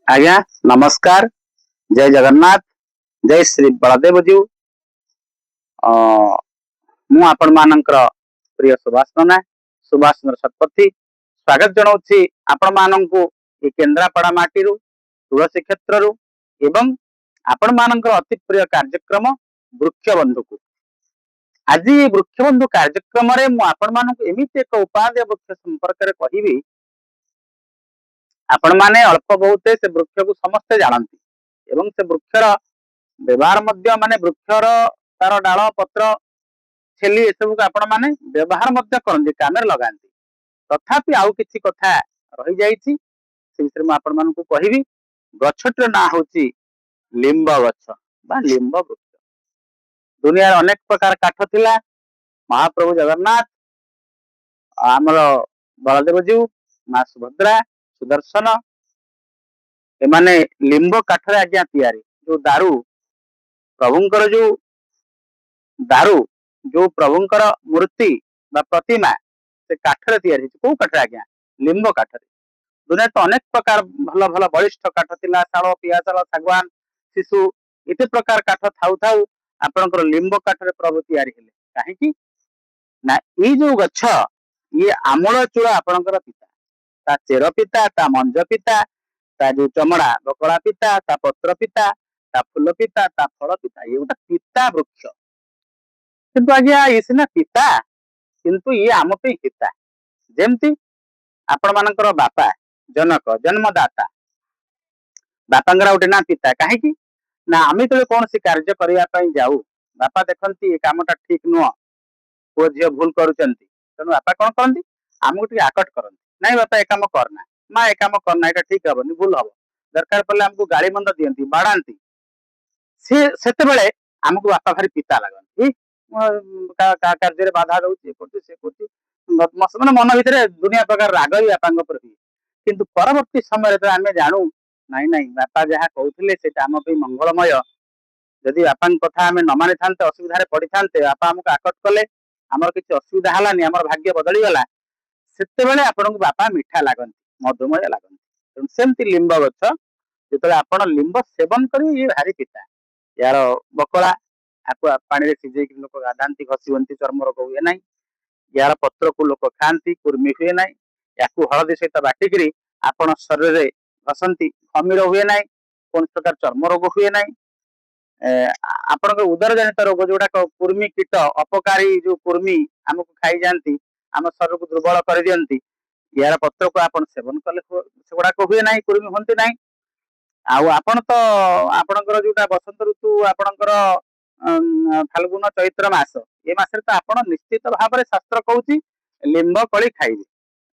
ଆଜ୍ଞା ନମସ୍କାର, ଜୟ ଜଗନ୍ନାଥ, ଜୟ ଶ୍ରୀ ବଳଦେବଜୀଉ। ମୁଁ ଆପଣମାନଙ୍କର ପ୍ରିୟ ସୁଭାଷ ନନା, ସୁଭାଷ ଚନ୍ଦ୍ର ଶତପଥୀ, ସ୍ୱାଗତ ଜଣାଉଛି ଆପଣମାନଙ୍କୁ ଏ କେନ୍ଦ୍ରାପଡ଼ା ମାଟିରୁ, ତୁଳସୀ କ୍ଷେତ୍ରରୁ ଏବଂ ଆପଣମାନଙ୍କର ଅତି ପ୍ରିୟ କାର୍ଯ୍ୟକ୍ରମ ବୃକ୍ଷବନ୍ଧୁକୁ। ଆଜି ଏ ବୃକ୍ଷବନ୍ଧୁ କାର୍ଯ୍ୟକ୍ରମରେ ମୁଁ ଆପଣମାନଙ୍କୁ ଏମିତି ଏକ ଉପାଦେୟ ବୃକ୍ଷ ସମ୍ପର୍କରେ କହିବି। ଆପଣମାନେ ଅଳ୍ପ ବହୁତ ସେ ବୃକ୍ଷକୁ ସମସ୍ତେ ଜାଣନ୍ତି ଏବଂ ସେ ବୃକ୍ଷର ବ୍ୟବହାର ମଧ୍ୟ, ମାନେ ବୃକ୍ଷର ତାର ଡାଳ, ପତ୍ର, ଛେଲି ଏସବୁକୁ ଆପଣମାନେ ବ୍ୟବହାର ମଧ୍ୟ କରନ୍ତି, କାମରେ ଲଗାନ୍ତି। ତଥାପି ଆଉ କିଛି କଥା ରହିଯାଇଛି, ସେ ବିଷୟରେ ମୁଁ ଆପଣମାନଙ୍କୁ କହିବି। ଗଛଟିର ନାଁ ହଉଛି ଲିମ୍ବ ଗଛ ବା ଲିମ୍ବ ବୃକ୍ଷ। ଦୁନିଆରେ ଅନେକ ପ୍ରକାର କାଠ ଥିଲା। ମହାପ୍ରଭୁ ଜଗନ୍ନାଥ, ଆମର ବଳଦେବଜୀଉ, ମା ସୁଭଦ୍ରା, ସୁଦର୍ଶନ, ଏମାନେ ଲିମ୍ବ କାଠରେ ଆଜ୍ଞା ତିଆରି। ଯୋଉ ଦାରୁ, ପ୍ରଭୁଙ୍କର ଯୋଉ ଦାରୁ, ଯୋଉ ପ୍ରଭୁଙ୍କର ମୂର୍ତ୍ତି ବା ପ୍ରତିମା, ସେ କାଠରେ ତିଆରି ହେଇଛି। କୋଉ କାଠରେ ଆଜ୍ଞା? ଲିମ୍ବ କାଠରେ। ଦୁନିଆରେ ତ ଅନେକ ପ୍ରକାର ଭଲ ଭଲ ବଳିଷ୍ଠ କାଠ ଥିଲା, ଶାଳ, ପିଆଶାଳ, ଶାଗୁଆନ, ଶିଶୁ, ଏତେ ପ୍ରକାର କାଠ ଥାଉ ଥାଉ ଆପଣଙ୍କର ଲିମ୍ବ କାଠରେ ପ୍ରଭୁ ତିଆରି ହେଲେ କାହିଁକି ନା ଏଇ ଯୋଉ ଗଛ, ଇଏ ଆମୂଳ ଚୂଳ ଆପଣଙ୍କର ପିତା, ତା ଚେର ପିତା, ତା ମଞ୍ଜ ପିତା, ତା ଯୋଉ ଚମଡା ବକଳା ପିତା, ତା ପତ୍ର ପିତା, ତା ଫୁଲ ପିତା, ତା ଫଳ ପିତା। ଇଏ ଗୋଟେ ପିତା ବୃକ୍ଷ। କିନ୍ତୁ ଆଜ୍ଞା, ଇଏ ସିନା ପିତା, କିନ୍ତୁ ଇଏ ଆମ ପାଇଁ ହିତା। ଯେମିତି ଆପଣ ମାନଙ୍କର ବାପା ଜନକ, ଜନ୍ମଦାତା, ବାପାଙ୍କର ଗୋଟେ ନାଁ ପିତା। କାହିଁକି ନା ଆମେ ଯେତେବେଳେ କୌଣସି କାର୍ଯ୍ୟ କରିବା ପାଇଁ ଯାଉ, ବାପା ଦେଖନ୍ତି ଏ କାମଟା ଠିକ ନୁହଁ, ପୁଅ ଝିଅ ଭୁଲ କରୁଛନ୍ତି। ତେଣୁ ବାପା କଣ କରନ୍ତି? ଆମକୁ ଟିକେ ଆକଟ କରନ୍ତି। ନାଇଁ ବାପା, ଏ କାମ କରନା, ମା ଏ କାମ କରନା, ଏଇଟା ଠିକ ହବନି, ଭୁଲ ହବ। ଦରକାର ପଡ଼ିଲେ ଆମକୁ ଗାଳି ମନ୍ଦ ଦିଅନ୍ତି, ବାଡାନ୍ତି। ସେ ସେତେବେଳେ ଆମକୁ ବାପା ଭାରି ପିତା ଲାଗନ୍ତି। କାର୍ଯ୍ୟରେ ବାଧା ଦଉଛି, ଏ କରୁଛି, ସେ କରୁଛି, ମାନେ ମନ ଭିତରେ ଦୁନିଆ ପ୍ରକାର ରାଗ ବି ବାପାଙ୍କ ଉପରେ ହୁଏ। କିନ୍ତୁ ପରବର୍ତ୍ତୀ ସମୟରେ ତ ଆମେ ଜାଣୁ, ନାଇଁ ନାଇଁ, ବାପା ଯାହା କହୁଥିଲେ ସେଇଟା ଆମ ପାଇଁ ମଙ୍ଗଳମୟ। ଯଦି ବାପାଙ୍କ କଥା ଆମେ ନ ମାନିଥାନ୍ତେ, ଅସୁବିଧାରେ ପଡିଥାନ୍ତେ। ବାପା ଆମକୁ ଆକଟ କଲେ, ଆମର କିଛି ଅସୁବିଧା ହେଲାନି, ଆମର ଭାଗ୍ୟ ବଦଳିଗଲା। ସେତେବେଳେ ଆପଣଙ୍କୁ ବାପା ମିଠା ଲାଗନ୍ତି, ମଧୁମୟ ଲାଗନ୍ତି। ତେଣୁ ସେମିତି ଲିମ୍ବ ଗଛ, ଯେତେବେଳେ ଆପଣ ଲିମ୍ବ ସେବନ କରିବେ, ଇଏ ଭାରି ପିତା। ଏହାର ବକଳା, ଆକୁ ପାଣିରେ ସିଝେଇକି ଲୋକ ଗାଧାନ୍ତି, ଘଷି ହୁଅନ୍ତି, ଚର୍ମ ରୋଗ ହୁଏ ନାହିଁ। ଏହାର ପତ୍ରକୁ ଲୋକ ଖାଆନ୍ତି, କୁର୍ମି ହୁଏ ନାହିଁ। ୟାକୁ ହଳଦୀ ସହିତ ବାଟିକିରି ଆପଣ ଶରୀରରେ ଘଷନ୍ତି, ଘମିର ହୁଏ ନାହିଁ, କୌଣସି ପ୍ରକାର ଚର୍ମ ରୋଗ ହୁଏ ନାହିଁ। ଆପଣଙ୍କ ଉଦର ଜନିତ ରୋଗ ଯୋଉଟାକ କୁର୍ମି କୀଟ, ଅପକାରୀ ଯୋଉ କୁର୍ମି ଆମକୁ ଖାଇଯାଆନ୍ତି, ଆମ ଶରୀରକୁ ଦୁର୍ବଳ କରିଦିଅନ୍ତି, ଏହାର ପତ୍ରକୁ ଆପଣ ସେବନ କଲେ ସେଗୁଡାକ ହୁଏ ନାହିଁ, କୁର୍ମି ହୁଅନ୍ତି ନାହିଁ। ଆଉ ଆପଣ ତ ଆପଣଙ୍କର ଯୋଉଟା ବସନ୍ତ ଋତୁ, ଆପଣଙ୍କର ଫାଲଗୁନ ଚୈତ୍ର ମାସ, ଏ ମାସରେ ତ ଆପଣ ନିଶ୍ଚିତ ଭାବରେ, ଶାସ୍ତ୍ର କହୁଛି, ଲିମ୍ବ କଢି ଖାଇବେ।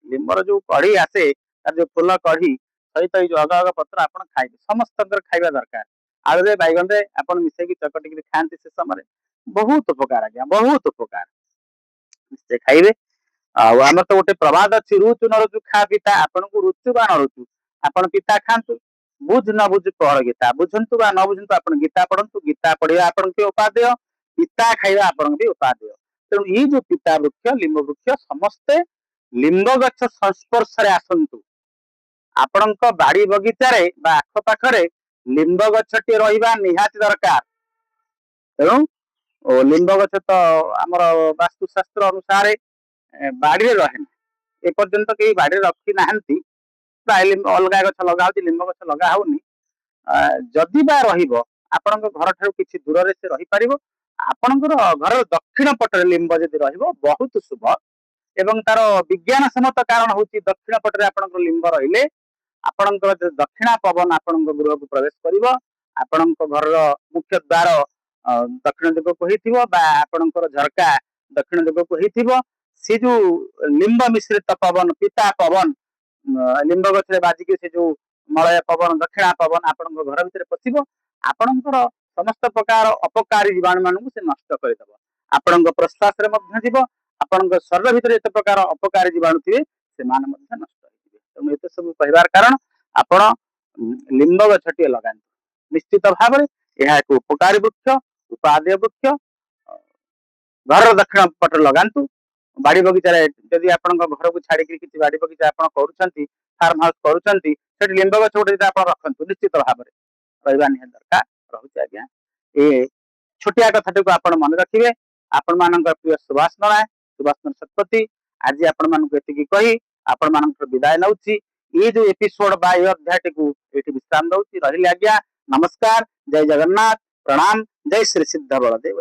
ଲିମ୍ବର ଯୋଉ କଢି ଆସେ, ତାର ଯୋଉ ଫୁଲ କଢି ସହିତ ଏଇ ଯୋଉ ଅଗ ଅଗ ପତ୍ର ଆପଣ ଖାଇବେ। ସମସ୍ତଙ୍କର ଖାଇବା ଦରକାର। ଆଳୁରେ, ବାଇଗଣରେ ଆପଣ ମିଶେଇକି ଚକଟିକିରି ଖାଆନ୍ତି ସେ ସମୟରେ, ବହୁତ ଉପକାର ଆଜ୍ଞା, ବହୁତ ଉପକାର। ନିଶ୍ଚୟ ଖାଇବେ। ଆଉ ଆମର ତ ଗୋଟେ ପ୍ରବାଦ ଅଛି, ରୁଚୁ ନ ରୁଚୁ ଖା ପିତା। ଆପଣଙ୍କୁ ରୁଚୁ ବା ନ ରୁଚୁ, ଆପଣ ପିତା ଖାଆନ୍ତୁ। ବୁଝ ନ ବୁଝ ପଢ ଗୀତା। ବୁଝନ୍ତୁ ବା ନ ବୁଝନ୍ତୁ, ଆପଣ ଗୀତା ପଢନ୍ତୁ। ଗୀତା ପଢିବା ଆପଣଙ୍କ ପାଇଁ ଉପାଦେୟ, ପିତା ଖାଇବା ଆପଣଙ୍କ ପାଇଁ ଉପାଦେୟ। ତେଣୁ ଏଇ ଯୋଉ ପିତା ବୃକ୍ଷ ଲିମ୍ବ ବୃକ୍ଷ, ସମସ୍ତେ ଲିମ୍ବ ଗଛ ସଂସ୍ପର୍ଶରେ ଆସନ୍ତୁ। ଆପଣଙ୍କ ବାଡି ବଗିଚାରେ ବା ଆଖପାଖରେ ଲିମ୍ବ ଗଛଟି ରହିବା ନିହାତି ଦରକାର। ତେଣୁ ଲିମ୍ବ ଗଛ ତ ଆମର ବାସ୍ତୁଶାସ୍ତ୍ର ଅନୁସାରେ ବାଡିରେ ରହେନି। ଏପର୍ଯ୍ୟନ୍ତ କେହି ବାଡିରେ ରଖି ନାହାନ୍ତି ପ୍ରାୟ। ଲିମ୍ବ ଅଲଗା ଗଛ ଲଗା ହଉଛି, ଲିମ୍ବ ଗଛ ଲଗା ହଉନି। ଯଦି ବା ରହିବ, ଆପଣଙ୍କ ଘର ଠାରୁ କିଛି ଦୂରରେ ସେ ରହିପାରିବ। ଆପଣଙ୍କର ଘରର ଦକ୍ଷିଣ ପଟରେ ଲିମ୍ବ ଯଦି ରହିବ, ବହୁତ ଶୁଭ। ଏବଂ ତାର ବିଜ୍ଞାନ ସମ୍ମତ କାରଣ ହଉଛି, ଦକ୍ଷିଣ ପଟରେ ଆପଣଙ୍କର ଲିମ୍ବ ରହିଲେ ଆପଣଙ୍କର ଯୋଉ ଦକ୍ଷିଣା ପବନ ଆପଣଙ୍କ ଗୃହକୁ ପ୍ରବେଶ କରିବ। ଆପଣଙ୍କ ଘରର ମୁଖ୍ୟ ଦ୍ୱାର ଦକ୍ଷିଣ ଦିଗକୁ ହେଇଥିବ ବା ଆପଣଙ୍କର ଝରକା ଦକ୍ଷିଣ ଦିଗକୁ ହେଇଥିବ, ସେ ଯୋଉ ଲିମ୍ବ ମିଶ୍ରିତ ପବନ, ପିତା ପବନ, ଲିମ୍ବ ଗଛରେ ବାଜିକି ସେ ଯୋଉ ମଳୟ ପବନ, ଦକ୍ଷିଣା ପବନ ଆପଣଙ୍କ ଘର ଭିତରେ ପଶିବ। ଆପଣଙ୍କର ସମସ୍ତ ପ୍ରକାର ଅପକାରୀ ଜୀବାଣୁ ମାନଙ୍କୁ ସେ ନଷ୍ଟ କରିଦବ। ଆପଣଙ୍କ ପ୍ରଶ୍ୱାସରେ ମଧ୍ୟ ଯିବ। ଆପଣଙ୍କ ଶରୀର ଭିତରେ ଯେତେ ପ୍ରକାର ଅପକାରୀ ଜୀବାଣୁ ଥିବେ, ସେମାନେ ମଧ୍ୟ ନଷ୍ଟ ହେଇଯିବେ। ତେଣୁ ଏତେ ସବୁ କହିବାର କାରଣ, ଆପଣ ଲିମ୍ବ ଗଛଟିଏ ଲଗାନ୍ତୁ। ନିଶ୍ଚିତ ଭାବରେ ଏହା ଏକ ଉପକାରୀ ବୃକ୍ଷ, ଉପାଦେୟ ବୃକ୍ଷ। ଘରର ଦକ୍ଷିଣ ପଟରେ ଲଗାନ୍ତୁ। ବାଡି ବଗିଚାରେ ଯଦି ଆପଣଙ୍କ ଘରକୁ ଛାଡିକି କିଛି ବାଡି ବଗିଚା ଆପଣ କରୁଛନ୍ତି, ଫାର୍ମ ହାଉସ କରୁଛନ୍ତି, ସେଠି ଲିମ୍ବ ଗଛ ଗୋଟେ ଯଦି ଆପଣ ରଖନ୍ତୁ, ନିଶ୍ଚିତ ଭାବରେ ରହିବା ନିହାତି ଦରକାର ରହୁଛି ଆଜ୍ଞା। ଏ ଛୋଟିଆ କଥାଟିକୁ ଆପଣ ମନେ ରଖିବେ। ଆପଣମାନଙ୍କର ପ୍ରିୟ ସୁଭାଷ ନଣା, ସୁଭାଷ ଶତପଥୀ ଆଜି ଆପଣମାନଙ୍କୁ ଏତିକି କହି ଆପଣମାନଙ୍କର ବିଦାୟ ନେଉଛି। ଏଇ ଯୋଉ ଏପିସୋଡ ବା ଏଇ ଅଧ୍ୟାୟଟିକୁ ଏଇଠି ବିଶ୍ରାମ ଦଉଛି। ରହିଲି ଆଜ୍ଞା, ନମସ୍କାର, ଜୟ ଜଗନ୍ନାଥ, ପ୍ରଣାମ, ଜୟ ଶ୍ରୀ ସିଦ୍ଧ ବଳଦେବ।